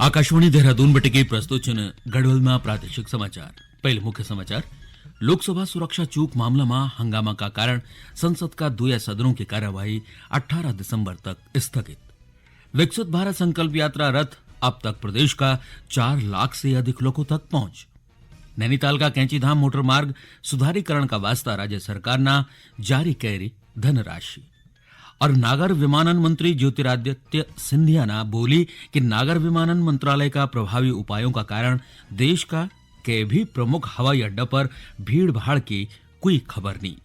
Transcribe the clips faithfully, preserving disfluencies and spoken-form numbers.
आकाशवाणी देहरादून बटिके प्रस्तुत छिन गढ़वाल मा प्रादेशिक समाचार। पहले मुख्य समाचार। लोकसभा सुरक्षा चूक मामला मा हंगामा का कारण संसद का दुया सदनों की कार्यवाही अठारह दिसंबर तक स्थगित। विकसित भारत संकल्प यात्रा रथ, अब तक प्रदेश का चार लाख से अधिक लोगों तक पहुंच। नैनीताल का कैंचीधाम मोटर मार्ग सुधारीकरण का वास्ता राज्य सरकार ना जारी कैरी धनराशि। और नागर विमानन मंत्री ज्योतिरादित्य सिंधिया ना बोली कि नागर विमानन मंत्रालय का प्रभावी उपायों का कारण देश का के भी प्रमुख हवाई अड्डा पर भीड़ भाड़ की कोई खबर नहीं।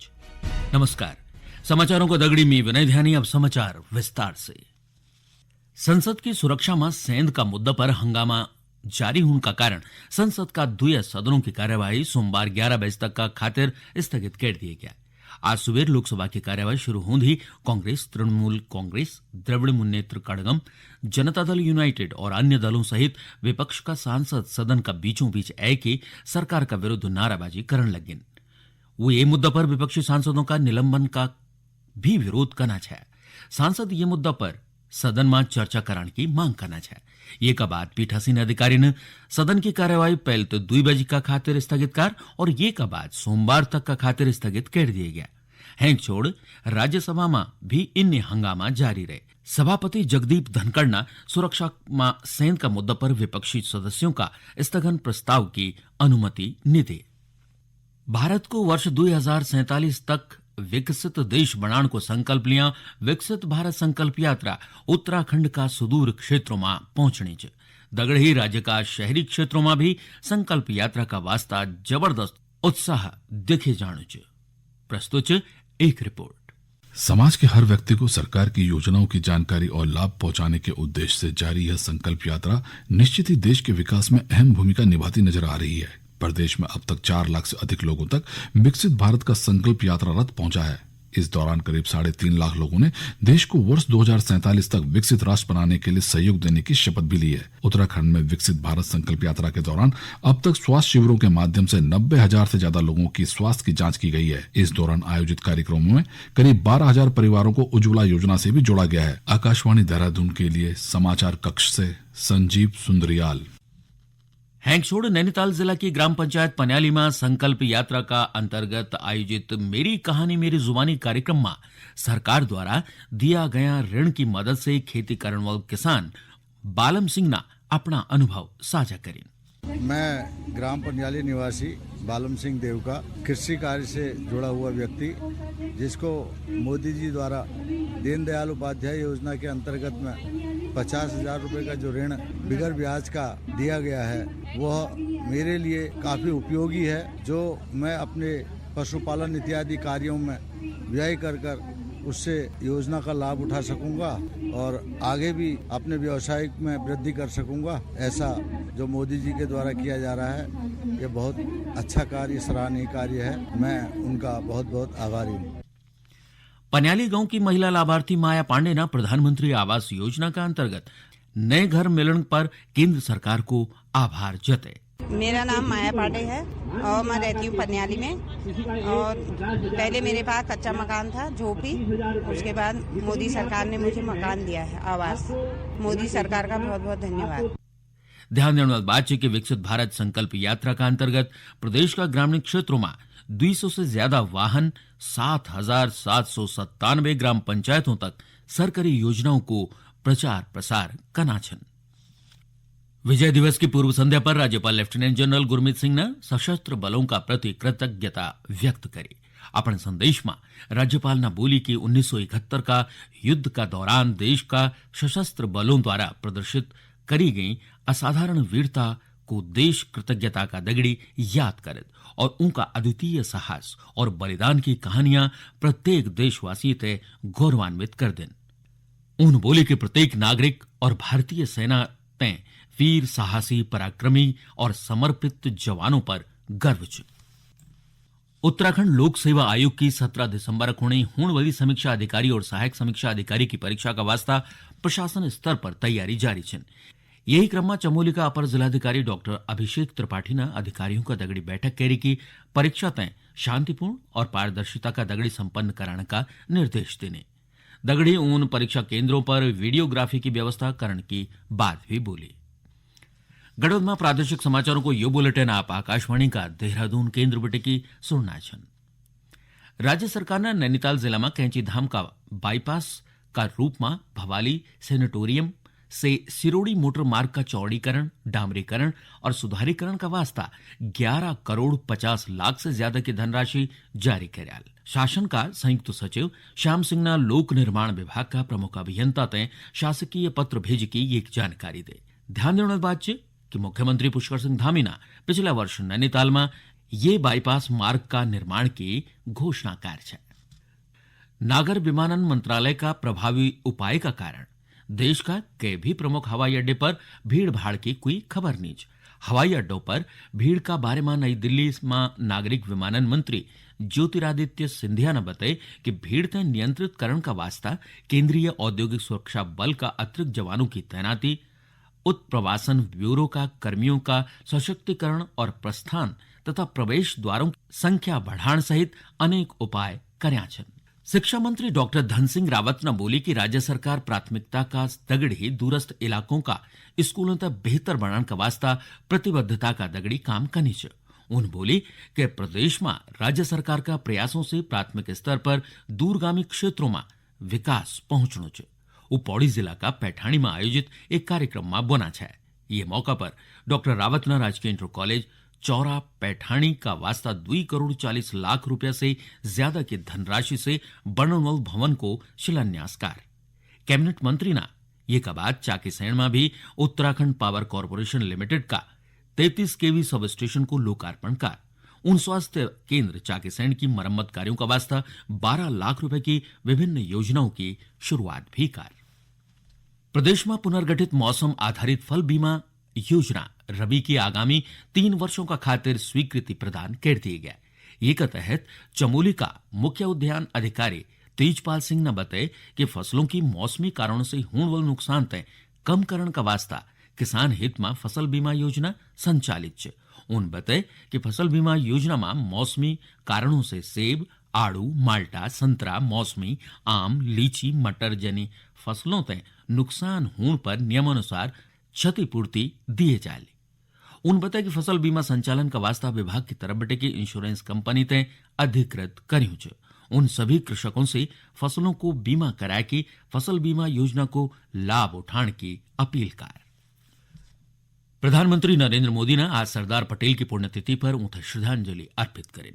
नमस्कार, समाचारों को दगड़ी में विनय ध्यानी। अब समाचार विस्तार से। संसद की सुरक्षा में सेंध का मुद्दा पर हंगामा जारी होने का कारण संसद का दुया सदनों की कार्यवाही सोमवार ग्यारह बजे तक का खातिर स्थगित कर दिया गया। आज सुबह लोकसभा की कार्यवाही शुरू होंद ही कांग्रेस, तृणमूल कांग्रेस, द्रविड़ मुन्नेत्र कड़गम, जनता दल यूनाइटेड और अन्य दलों सहित विपक्ष का सांसद सदन का बीचों बीच आए के सरकार का विरुद्ध नाराबाजी करण लगिन। वो ये मुद्दा पर विपक्षी सांसदों का निलंबन का भी विरोध करना छै। सांसद ये मुद्दा पर सदन में चर्चा कराने की मांग करना छै। ये का बाद पीठासीन अधिकारी ने सदन की कार्यवाही पहले तो दुई बजे का खातिर स्थगित कर और ये का बाद सोमवार तक का खातिर स्थगित कर दिया गया। हैंग छोड़ राज्यसभा में भी इन्ने हंगामा जारी रहे। सभापति जगदीप धनखड़ ना सुरक्षा मा सेंध का मुद्दा पर विपक्षी सदस्यों का स्थगन प्रस्ताव की अनुमति नहीं दे। भारत को वर्ष दुई हजार सैंतालीस तक विकसित देश बनाने को संकल्प लिया। विकसित भारत संकल्प यात्रा उत्तराखंड का सुदूर क्षेत्रों में पहुंचनी च। दगड़ ही राज्य का शहरी क्षेत्रों में भी संकल्प यात्रा का वास्ता जबरदस्त उत्साह देखे जाणु च। प्रस्तुत च एक रिपोर्ट। समाज के हर व्यक्ति को सरकार की योजनाओं की जानकारी और लाभ पहुंचाने के उद्देश्य से जारी यह संकल्प यात्रा निश्चित ही देश के विकास में अहम भूमिका निभाती नजर आ रही है। प्रदेश में अब तक चार लाख से अधिक लोगों तक विकसित भारत का संकल्प यात्रा रथ पहुंचा है। इस दौरान करीब साढ़े तीन लाख लोगों ने देश को वर्ष दो हज़ार सैंतालीस तक विकसित राष्ट्र बनाने के लिए सहयोग देने की शपथ भी ली है। उत्तराखंड में विकसित भारत संकल्प यात्रा के दौरान अब तक स्वास्थ्य शिविरों के माध्यम से नब्बे हज़ार से ज्यादा लोगों की स्वास्थ्य की जांच की गई है। इस दौरान आयोजित कार्यक्रमों में करीब बारह हज़ार परिवारों को उज्ज्वला योजना से भी जोड़ा गया है। आकाशवाणी देहरादून के लिए समाचार कक्ष से संजीव सुंद्रियाल। हैंगछोड़ नैनीताल जिला की ग्राम पंचायत पन्याली में संकल्प यात्रा का अंतर्गत आयोजित मेरी कहानी मेरी जुबानी कार्यक्रम में सरकार द्वारा दिया गया ऋण की मदद से खेती करण वाला किसान बालम सिंह ना अपना अनुभव साझा करिन। मैं ग्राम पंडियाली निवासी बालम सिंह देवका, कृषि कार्य से जुड़ा हुआ व्यक्ति, जिसको मोदी जी द्वारा दीनदयाल उपाध्याय योजना के अंतर्गत में पचास हज़ार रुपये का जो ऋण बिगर ब्याज का दिया गया है, वह मेरे लिए काफ़ी उपयोगी है, जो मैं अपने पशुपालन इत्यादि कार्यों में व्यय कर कर उससे योजना का लाभ उठा सकूंगा और आगे भी अपने व्यवसाय में वृद्धि कर सकूंगा। ऐसा जो मोदी जी के द्वारा किया जा रहा है, ये बहुत अच्छा कार्य, सराहनीय कार्य है। मैं उनका बहुत बहुत आभारी हूँ। पन्याली गांव की महिला लाभार्थी माया पांडे ना प्रधानमंत्री आवास योजना का अंतर्गत नए घर मिलने पर केंद्र सरकार को आभार जताए। मेरा नाम माया पांडे है और मैं रहती हूँ पन्याली में। और पहले मेरे पास कच्चा मकान था, झोपड़ी, उसके बाद मोदी सरकार ने मुझे मकान दिया है, आवास। मोदी सरकार का बहुत बहुत धन्यवाद। ध्यान देने वाली बात है कि विकसित भारत संकल्प यात्रा का अंतर्गत प्रदेश का ग्रामीण क्षेत्रों में दो सौ से ज्यादा वाहन सात हजार सात सौ सत्तानवे ग्राम पंचायतों तक सरकारी योजनाओं को प्रचार प्रसार कना छन। विजय दिवस की पूर्व संध्या पर राज्यपाल लेफ्टिनेंट जनरल गुरमीत सिंह ने सशस्त्र बलों का प्रति कृतज्ञता व्यक्त करी। अपने संदेश में राज्यपाल ने बोली कि उन्नीस सौ इकहत्तर का युद्ध का दौरान देश का सशस्त्र बलों द्वारा प्रदर्शित करी गई असाधारण वीरता को देश कृतज्ञता का दगड़ी याद करत और उनका अद्वितीय साहस और बलिदान की कहानियां प्रत्येक देशवासी ते गौरवान्वित कर देन। उन बोली कि प्रत्येक नागरिक और भारतीय सेना ते वीर, साहसी, पराक्रमी और समर्पित जवानों पर गर्व च। उत्तराखंड लोक सेवा आयोग की सत्रह दिसंबर खुणी होने वाली समीक्षा अधिकारी और सहायक समीक्षा अधिकारी की परीक्षा का वास्ता प्रशासन स्तर पर तैयारी जारी छिन। यही क्रम में चमोली का अपर जिलाधिकारी डॉक्टर अभिषेक त्रिपाठी ने अधिकारियों का दगड़ी बैठक करी की परीक्षा तय शांतिपूर्ण और पारदर्शिता का दगड़ी संपन्न कराने का निर्देश देने। दगड़ी उन परीक्षा केंद्रों पर वीडियोग्राफी की व्यवस्था करण की बात भी बोली। गढ़वाल में प्रादेशिक समाचारों को यो बुलेटिन आप आकाशवाणी का देहरादून केंद्र बटे की सुनना छन। राज्य सरकार ने नैनीताल जिला में कैंची धाम का बाईपास का रूप में भवाली सैनिटोरियम से सिरोड़ी मोटर मार्ग का चौड़ीकरण, डामरीकरण और सुधारीकरण का वास्ता ग्यारह करोड़ पचास लाख से ज्यादा की धनराशि जारी करयाल। शासन का संयुक्त सचिव श्याम सिंह ना लोक निर्माण विभाग का प्रमुख अभियंता ते शासकीय पत्र भेज की ये जानकारी दे। ध्यान देने बात च कि मुख्यमंत्री पुष्कर सिंह धामी ना पिछला वर्ष नैनीताल में ये बाईपास मार्ग का निर्माण की घोषणा कर छे। नागर विमानन मंत्रालय का प्रभावी उपाय का कारण देश का के भी प्रमुख हवाई अड्डे पर भीड़ भाड़ की कोई खबर नहीं। हवाई अड्डों पर भीड़ का बारे में नई दिल्ली में नागरिक विमानन मंत्री ज्योतिरादित्य सिंधिया ने बताए कि भीड़ का नियंत्रित करण का वास्ता केंद्रीय औद्योगिक सुरक्षा बल का अतिरिक्त जवानों की तैनाती, उत्प्रवासन ब्यूरो का कर्मियों का सशक्तिकरण और प्रस्थान तथा प्रवेश द्वारों की संख्या बढ़ाण सहित अनेक उपाय कर्या छन। शिक्षा मंत्री डॉक्टर धन सिंह रावत ने बोली कि राज्य सरकार प्राथमिकता का दगड़ी दूरस्थ इलाकों का स्कूलों तक बेहतर बनाने का वास्ता प्रतिबद्धता का दगड़ी काम करनी च। उन बोली कि प्रदेश में राज्य सरकार का प्रयासों से प्राथमिक स्तर पर दूरगामी क्षेत्रों में विकास पहुंचणो च। वो पौड़ी जिला का पैठाणी में आयोजित एक कार्यक्रम में बोना छे। ये मौका पर डॉक्टर रावत ने राजकीय इंटर कॉलेज चौरा पैठाणी का वास्ता दुई करोड़ चालीस लाख रुपया से ज्यादा की धनराशि से बनने वाले भवन को शिलान्यास कर। कैबिनेट मंत्री ना ये का बाद चाकी सैण में भी उत्तराखंड पावर कॉरपोरेशन लिमिटेड का तैंतीस केवी सब स्टेशन को लोकार्पण कर। उन स्वास्थ्य केंद्र चाकी सैण की मरम्मत कार्यों का वास्ता बारह लाख रुपए की विभिन्न योजनाओं की शुरुआत भी कर। प्रदेश में पुनर्गठित मौसम आधारित फसल बीमा योजना रबी की आगामी तीन वर्षों का खातिर स्वीकृति प्रदान कर दिए गए। ये का तहत चमोली का मुख्य उद्यान अधिकारी तेजपाल सिंह ने बताए कि फसलों की मौसमी कारणों से होने वाले नुकसान तय कम करण का वास्ता किसान हित में फसल बीमा योजना संचालित च। उन बताए कि फसल बीमा योजना में मौसमी कारणों से सेब, आड़ू, माल्टा, संतरा, मौसमी, आम, लीची, मटर जनी फसलों तय नुकसान होने पर नियमानुसार क्षतिपूर्ति दिए जाली। उन बताया कि फसल बीमा संचालन का वास्ता विभाग की तरफ बटे की इंश्योरेंस कंपनी तय अधिकृत करियों च। उन सभी कृषकों से फसलों को बीमा कराए कि फसल बीमा योजना को लाभ उठाने की अपील कर। प्रधानमंत्री नरेंद्र मोदी ने आज सरदार पटेल की पुण्यतिथि पर उन्हें श्रद्धांजलि अर्पित करें।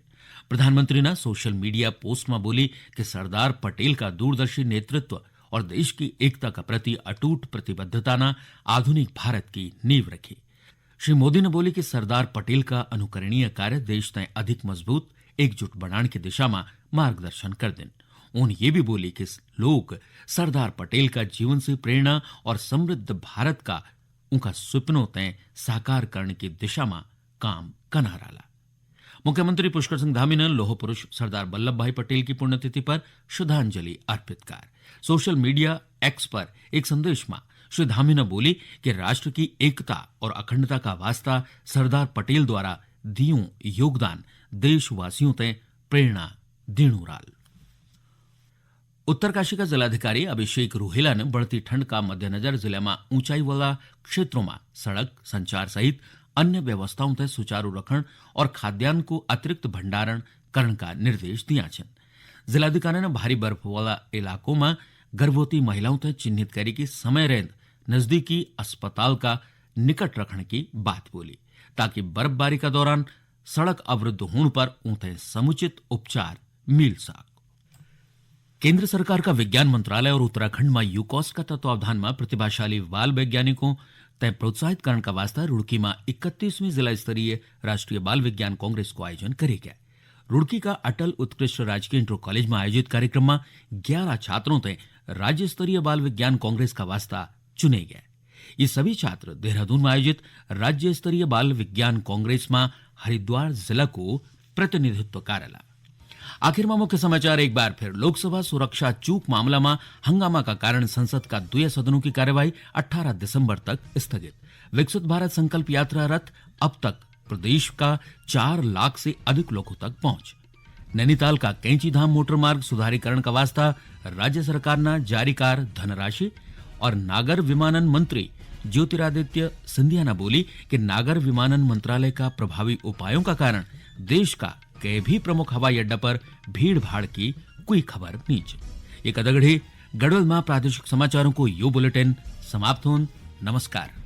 प्रधानमंत्री ने सोशल मीडिया पोस्ट में बोली कि सरदार पटेल का दूरदर्शी नेतृत्व और देश की एकता का प्रति अटूट प्रतिबद्धता ने आधुनिक भारत की नींव रखी। श्री मोदी ने बोली कि सरदार पटेल का अनुकरणीय कार्य देश तय अधिक मजबूत, एकजुट बनाने की दिशा में मार्गदर्शन कर देन। उन ये भी बोली कि लोग सरदार पटेल का जीवन से प्रेरणा और समृद्ध भारत का उनका सुपनों तय साकार करने की दिशा में काम कना रहा। मुख्यमंत्री पुष्कर सिंह धामी ने लोह पुरुष सरदार वल्लभ भाई पटेल की पुण्यतिथि पर श्रद्धांजलि अर्पित कर सोशल मीडिया एक्स पर एक संदेश में श्री धामी ने बोली कि राष्ट्र की एकता और अखंडता का वास्ता सरदार पटेल द्वारा दियो योगदान देशवासियों ते प्रेरणा देणु राल। उत्तरकाशी का जिलाधिकारी अभिषेक रूहेला ने बढ़ती ठंड का मद्देनजर जिले में ऊंचाई वाला क्षेत्रों में सड़क, संचार सहित अन्य व्यवस्थाओं तय सुचारू रखण और खाद्यान्न को अतिरिक्त भंडारण करण का निर्देश दिया छन। जिलाधिकारी ने भारी बर्फ वाला इलाकों में गर्भवती महिलाओं तय चिन्हित करी की समय रेंद नजदीकी अस्पताल का निकट रखण की बात बोली, ताकि बर्फबारी का दौरान सड़क अवरुद्ध होण पर उन्हें समुचित उपचार मिल सक। केंद्र सरकार का विज्ञान मंत्रालय और उत्तराखंड में यूकॉस का तत्वावधान में प्रतिभाशाली बाल वैज्ञानिकों तय प्रोत्साहित करण का वास्ता रुड़की में इकतीसवीं जिला स्तरीय राष्ट्रीय बाल विज्ञान कांग्रेस को आयोजन करे गया। रुड़की का अटल उत्कृष्ट राजकीय इंटर कॉलेज में आयोजित कार्यक्रम में ग्यारह छात्रों तय राज्य स्तरीय बाल विज्ञान कांग्रेस का वास्ता चुने गए। ये सभी छात्र देहरादून में आयोजित राज्य स्तरीय बाल विज्ञान कांग्रेस में हरिद्वार जिला को प्रतिनिधित्व करेला। आखिर में मुख्य समाचार एक बार फिर। लोकसभा सुरक्षा चूक मामला में हंगामा का कारण संसद का दुया सदनों की कार्यवाही अठारह दिसंबर तक स्थगित। विकसित भारत संकल्प यात्रा रथ अब तक प्रदेश का चार लाख से अधिक लोगों तक पहुंच। नैनीताल का कैंची धाम मोटर मार्ग सुधारीकरण का वास्ता राज्य सरकार ना जारी कार धनराशि और नागर विमानन मंत्री ज्योतिरादित्य सिंधिया ना बोली कि नागर विमानन मंत्रालय का प्रभावी उपायों का कारण देश का कै भी प्रमुख हवाई अड्डा पर भीड़ भाड़ की कोई खबर नी च। ये कदगढ़ी गढ़वाल मां प्रादेशिक समाचारों को यो बुलेटिन समाप्त होन। नमस्कार।